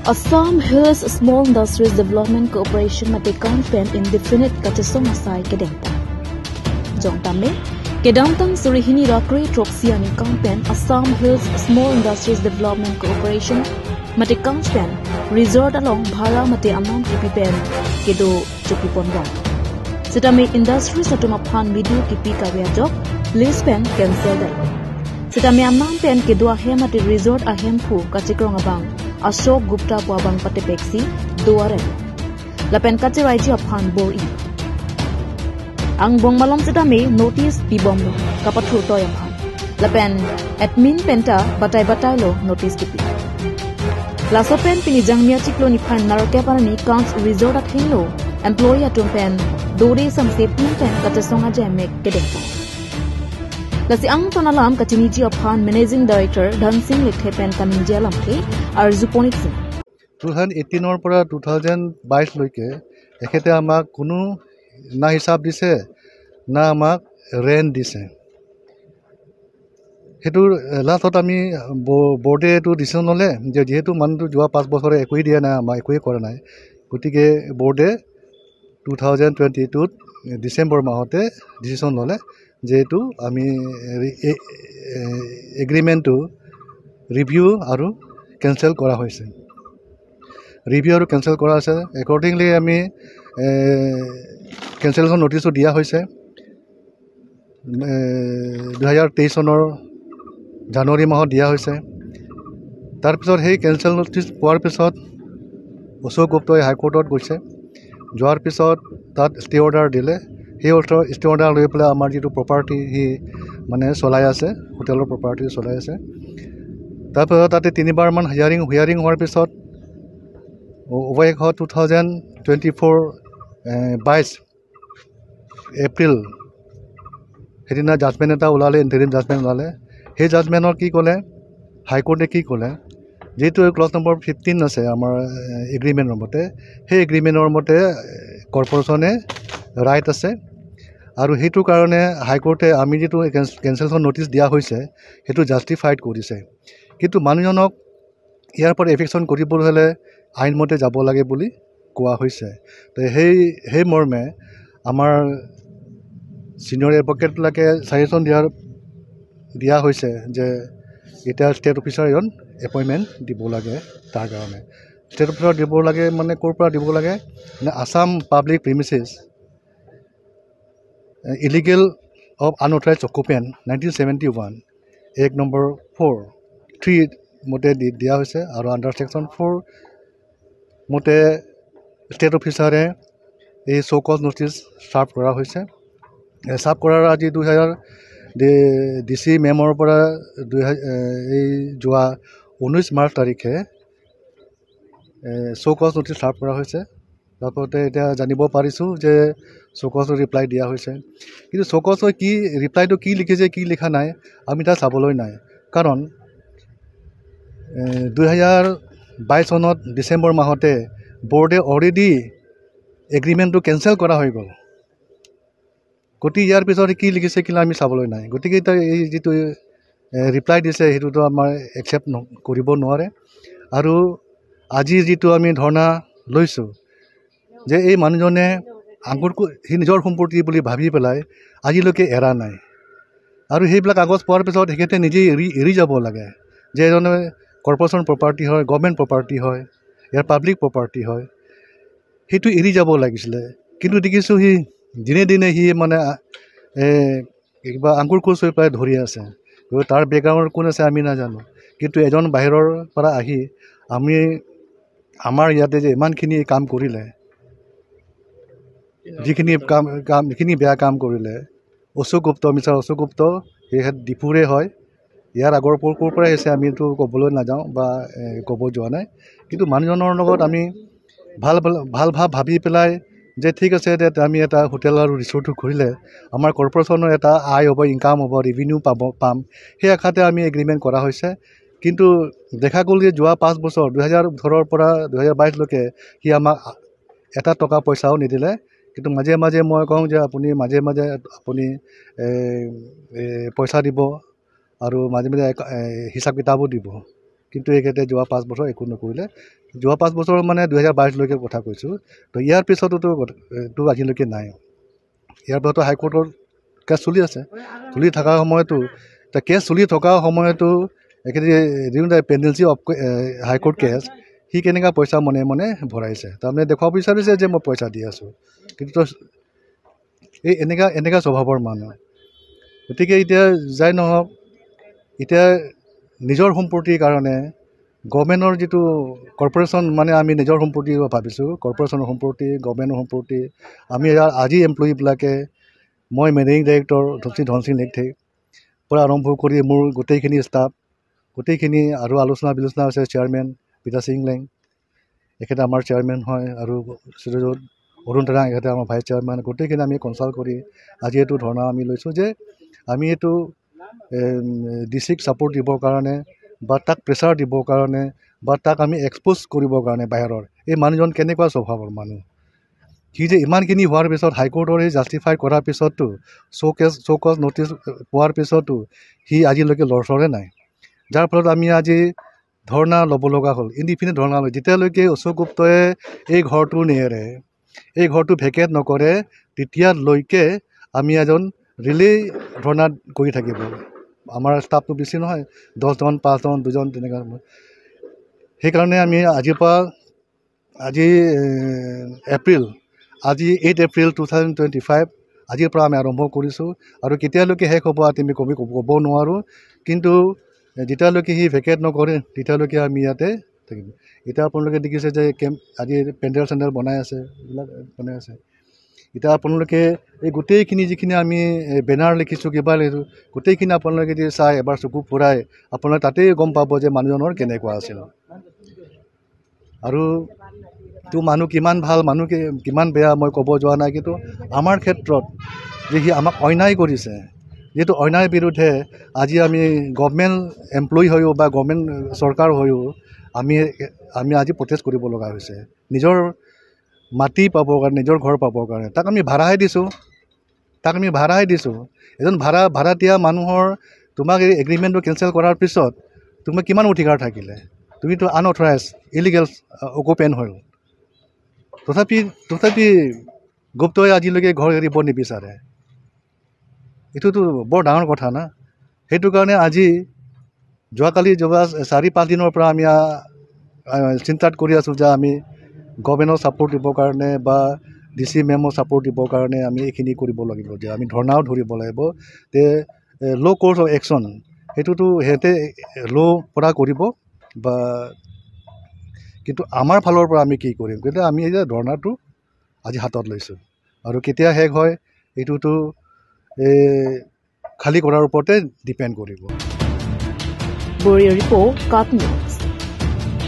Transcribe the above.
Assam Hills Small Industries Development Corporation mate pen indefinite kachesong asai kedengta. Jong tamme kedamtang surihini rakre troksiani pen Assam Hills Small Industries Development Corporation mate pen resort along bhara mate amam kipi pen kedo chupipon rong. Sitame industries atuma phan midu kipi kawya jok list pen cancel dai. Sitame amam pen kedo ahem mate resort ahem phu kachikrong abang Ashok Gupta puabang pate peksi duare. Lapen kachi raiji aphan bor i. Ang bong malom sitame notice pibom lo kapathu toy aphan. Lapen admin penta batai batai lo notice kipi. Lasopen pini jangmia chiklo ni phan naroke parani counts resort at hinlo employee atum pen dore samse pin pen kachesonga jemek kedengta. Lasi ang tonalam kachiniji aphan managing director Dhansing lekhe pen kaminjia lamthe আৰু জুপনিত সিং 2018ৰ পৰা 2022 লৈকে তেখেতে আমাক কোনো না হিচাপ দিছে না আমাক ৰেণ্ট দিছে। সেইটো লাষ্টত আমি বৰ্ডে এইটো ডিচিশ্যন ল'লে যে যিহেতু মানুহটো যোৱা 5 বছৰে একোৱেই দিয়া নাই, আমাক একোৱেই কৰা নাই, গতিকে বৰ্ডে 2022ত ডিচেম্বৰ মাহতে ডিচিশ্যন ল'লে যে এইটো আমি এগ্ৰিমেণ্টটো ৰিভিউ আৰু কেঞ্চেল কৰা হৈছে। ৰিভিউ আৰু কেঞ্চেল কৰা হৈছে। একৰ্ডিংলি আমি কেঞ্চেলেশ্যন নটিচো দিয়া হৈছে 2023 চনৰ জানুৱাৰী মাহত দিয়া হৈছে। তাৰপিছত সেই কেঞ্চেল নটিচ পোৱাৰ পিছত অশোক গুপ্তই হাইকোৰ্টত গৈছে। যোৱাৰ পিছত তাত ষ্টে অৰ্ডাৰ দিলে। সেই ষ্টে অৰ্ডাৰ লৈ পেলাই আমাৰ যিটো প্ৰপাৰ্টি সি মানে চলাই আছে, হোটেলৰ প্ৰপাৰ্টি চলাই আছে। তাৰপিছত তাতে তিনিবাৰমান হিয়াৰিং হোৱাৰ পিছত অৱশেষত 2024 22 এপ্ৰিল সেইদিনা জাজমেণ্ট এটা ওলালে, ইণ্টাৰিম জাজমেণ্ট ওলালে। সেই জাজমেণ্টত কি ক'লে, হাইকোৰ্টে কি ক'লে, যিটো ক্লজ নম্বৰ 15 আছে আমাৰ এগ্ৰিমেণ্টৰ মতে, সেই এগ্ৰিমেণ্টৰ মতে কৰ্পৰেশ্যনে ৰাইট আছে আৰু সেইটো কাৰণে হাইকোৰ্টে আমি যিটো কেঞ্চেলেশ্যন নটিচ দিয়া হৈছে সেইটো জাষ্টিফাইড কৰিছে। কিন্তু মানুহজনক ইয়াৰ পৰা এভিকশ্যন কৰিবলৈ হ'লে আইনমতে যাব লাগে বুলি কোৱা হৈছে। তো সেই মৰ্মে আমাৰ ছিনিয়ৰ এডভকেটবিলাকে ছাজেশ্যন দিয়া হৈছে যে এতিয়া ষ্টেট অফিচাৰ এজন এপইণ্টমেণ্ট দিব লাগে। তাৰ কাৰণে ষ্টেট অফিচাৰ দিব লাগে মানে ক'ৰ পৰা দিব লাগে, মানে Assam public premises illegal of unauthorised occupant 1971 act number 4(3) মতে দিয়া হৈছে আৰু আণ্ডাৰ ছেকশ্যন 4 মতে ষ্টেট অফিচাৰে এই শ্ব'কজ নটিচ ছাৰ্ভ কৰা হৈছে। ছাৰ্ভ কৰাৰ আজি 2000 ডি চি মেমৰ পৰা এই যোৱা 19 মাৰ্চ তাৰিখে শ্ব'কজ নটিচ ছাৰ্ভ কৰা হৈছে। তাৰপতে এতিয়া জানিব পাৰিছোঁ যে শ্ব'কজৰ ৰিপ্লাই দিয়া হৈছে, কিন্তু শ্ব'কজৰ কি ৰিপ্লাইটো কি লিখিছে কি লিখা নাই আমি তাত চাবলৈ নাই। কাৰণ 2022 চনত ডিচেম্বৰ মাহতে বৰ্ডে অলৰেডি এগ্ৰিমেণ্টটো কেঞ্চেল কৰা হৈ গ'ল। গতিকে ইয়াৰ পিছত কি লিখিছে কি আমি চাবলৈ নাই। গতিকে এতিয়া এই যিটো ৰিপ্লাই দিছে সেইটোতো আমাৰ একচেপ্ট কৰিব নোৱাৰে। আৰু আজি যিটো আমি ধৰ্ণা লৈছোঁ যে এই মানুহজনে আঙুৰটো সি নিজৰ সম্পত্তি বুলি ভাবি পেলাই আজিলৈকে এৰা নাই আৰু সেইবিলাক কাগজ পোৱাৰ পিছত তেখেতে নিজেই এৰি যাব লাগে যে এজনে কৰ্পৰেশ্যন প্ৰপাৰ্টি হয়, গভৰ্ণমেণ্ট প্ৰপাৰ্টি হয়, ইয়াৰ পাব্লিক প্ৰপাৰ্টি হয়, সেইটো এৰি যাব লাগিছিলে। কিন্তু দেখিছোঁ সি দিনে দিনে সি মানে কিবা আঙুৰ কোচ হৈ পেলাই ধৰি আছে। গতিকে তাৰ বেকগ্ৰাউণ্ডত কোন আছে আমি নাজানো, কিন্তু এজন বাহিৰৰ পৰা আহি আমি আমাৰ ইয়াতে যে ইমানখিনি কাম কৰিলে, যিখিনি কাম যিখিনি বেয়া কাম কৰিলে, অশোক গুপ্ত, মিষ্টাৰ অশোক গুপ্ত সেইহেত ডিপুৰে হয়। ইয়াৰ আগৰ ক'ৰ পৰা আহিছে আমিতো ক'বলৈ নাযাওঁ বা ক'ব যোৱা নাই, কিন্তু মানুহজনৰ লগত আমি ভাল ভাল ভাৱ ভাবি পেলাই যে ঠিক আছে আমি এটা হোটেল আৰু ৰিচৰ্টটো খুলিলে আমাৰ কৰ্পৰেশ্যনৰ এটা আয় হ'ব, ইনকাম হ'ব, ৰেভিনিউ পাম, সেই আশাতে আমি এগ্ৰিমেণ্ট কৰা হৈছে। কিন্তু দেখা গ'ল যে যোৱা 5 বছৰ 2018ৰ পৰা 2022লৈকে সি আমাক এটা টকা পইচাও নিদিলে। কিন্তু মাজে মাজে মই কওঁ যে আপুনি মাজে মাজে আপুনি পইচা দিব আৰু মাজে মাজে হিচাপ কিতাপো দিব। কিন্তু এখেতে যোৱা 5 বছৰ একো নকৰিলে। যোৱা 5 বছৰ মানে 2022লৈকে কথা কৈছোঁ। তো ইয়াৰ পিছতোতো এইটো আজিলৈকে নাই। ইয়াৰ পিছতো হাইকোৰ্টৰ কেছ চলি আছে। চলি থকা সময়তো, কেছ চলি থকা সময়তো এখেতে during the pendency of high court case সি কেনেকুৱা পইচা মনে মনে ভৰাইছে, তাৰমানে দেখুৱাব বিচাৰিছে যে মই পইচা দি আছোঁ, কিন্তু এই এনেকুৱা এনেকুৱা স্বভাৱৰ মানুহ। গতিকে এতিয়া যাই নহওক, এতিয়া নিজৰ সম্পত্তিৰ কাৰণে গভৰ্ণমেণ্টৰ যিটো কৰ্পৰেশ্যন, মানে আমি নিজৰ সম্পত্তি ভাবিছোঁ, কৰ্পৰেশ্যনৰ সম্পত্তি, গভৰ্ণমেণ্টৰ সম্পত্তি, আমি ইয়াৰ আজি এমপ্লয়ীবিলাকে, মই মেনেজিং ডাইৰেক্টৰ শ্ৰী ধনসিং লেখথে পৰা আৰম্ভ কৰি মোৰ গোটেইখিনি ষ্টাফ, গোটেইখিনি আৰু আলোচনা বিলোচনা হৈছে। চেয়াৰমেন পিতা সিং লেং, এখেতে আমাৰ চেয়াৰমেন হয়, আৰু শ্ৰীযুত অৰুণ তেৰাং এখেতে আমাৰ ভাইচ চেয়াৰমেন। গোটেইখিনি আমি কনচাল্ট কৰি আজি এইটো ধৰ্ণা আমি লৈছোঁ যে আমি এইটো ডি চিক ছাপৰ্ট দিবৰ কাৰণে বা তাক প্ৰেছাৰ দিবৰ কাৰণে বা তাক আমি এক্সপ'জ কৰিবৰ কাৰণে বাহিৰৰ এই মানুহজন কেনেকুৱা স্বভাৱৰ মানুহ, সি যে ইমানখিনি হোৱাৰ পিছত হাইকোৰ্টৰ সেই জাষ্টিফাই কৰাৰ পিছতো শ্ব'কজ ন'টিছ পোৱাৰ পিছতো সি আজিলৈকে লৰচৰে নাই, যাৰ ফলত আমি আজি ধৰ্ণা ল'ব লগা হ'ল, ইনডিফিনিট ধৰ্ণা লৈ। যেতিয়ালৈকে অশোক গুপ্তই এই ঘৰটো নেৰে, এই ঘৰটো ভেকেট নকৰে, তেতিয়ালৈকে আমি এজন ৰিলেই ধৰ্ণাত কৰি থাকিব। আমাৰ ষ্টাফটো বেছি নহয়, 10জন, 5জন, 2জন তেনেকুৱা। সেইকাৰণে আমি আজিৰ পৰা, আজি এপ্ৰিল, আজি 8 এপ্ৰিল 2025, আজিৰ পৰা আমি আৰম্ভ কৰিছোঁ আৰু কেতিয়ালৈকে শেষ হ'ব আমি ক'ব নোৱাৰোঁ, কিন্তু যেতিয়ালৈকে সি ভেকেট নকৰে তেতিয়ালৈকে আমি ইয়াতে থাকিম। এতিয়া আপোনালোকে দেখিছে যে কেম্প আজি পেণ্ডেল চেণ্ডেল বনাই আছে, এইবিলাক বনাই আছে। এতিয়া আপোনালোকে এই গোটেইখিনি যিখিনি আমি বেনাৰ লিখিছোঁ, কিবা লিখিছোঁ, গোটেইখিনি আপোনালোকে যদি চাই এবাৰ চকু ফুৰাই আপোনালোকে তাতেই গম পাব যে মানুহজনৰ কেনেকুৱা আছিল আৰু তো মানুহ কিমান ভাল, মানুহ কিমান বেয়া মই ক'ব যোৱা নাই, কিন্তু আমাৰ ক্ষেত্ৰত যে সি আমাক অন্যায় কৰিছে, যিহেতু অন্যায়ৰ বিৰুদ্ধে আজি আমি গভমেণ্ট এমপ্লয়ী হৈও বা গভমেণ্ট চৰকাৰ হৈও আমি আজি প্ৰটেষ্ট কৰিব লগা হৈছে নিজৰ মাটি পাবৰ কাৰণে, নিজৰ ঘৰ পাবৰ কাৰণে। তাক আমি ভাড়াহে দিছোঁ, তাক আমি ভাড়াহে দিছোঁ। এজন ভাড়াতীয়া মানুহৰ তোমাক এই এগ্ৰিমেণ্টটো কেঞ্চেল কৰাৰ পিছত তুমি কিমান অধিকাৰ থাকিলে? তুমিতো আনঅথৰাইজ ইলিগেল অকুপেণ্ট হ'ল। তথাপি গুপ্তই আজিলৈকে ঘৰ এৰিব নিবিচাৰে। এইটোতো বৰ ডাঙৰ কথা না। সেইটো কাৰণে আজি যোৱাকালি যোৱা 4-5 দিনৰ পৰা আমি চিন্তাত কৰি আছোঁ যে আমি গভৰ্ণমেণ্টৰ ছাপৰ্ট দিবৰ কাৰণে বা ডি চি মেমৰ ছাপৰ্ট দিবৰ কাৰণে আমি এইখিনি কৰিব লাগিব, যে আমি ধৰ্ণাও ধৰিব লাগিব, যে ল' কোৰ্চ অফ একশ্যন সেইটোতো সিহঁতে ল' পৰা কৰিব, বা কিন্তু আমাৰ ফালৰ পৰা আমি কি কৰিম? কিন্তু আমি এতিয়া ধৰ্ণাটো আজি হাতত লৈছোঁ আৰু কেতিয়া শেষ হয় এইটোতো এই খালী কৰাৰ ওপৰতে ডিপেণ্ড কৰিব। Bureau report, Cup News.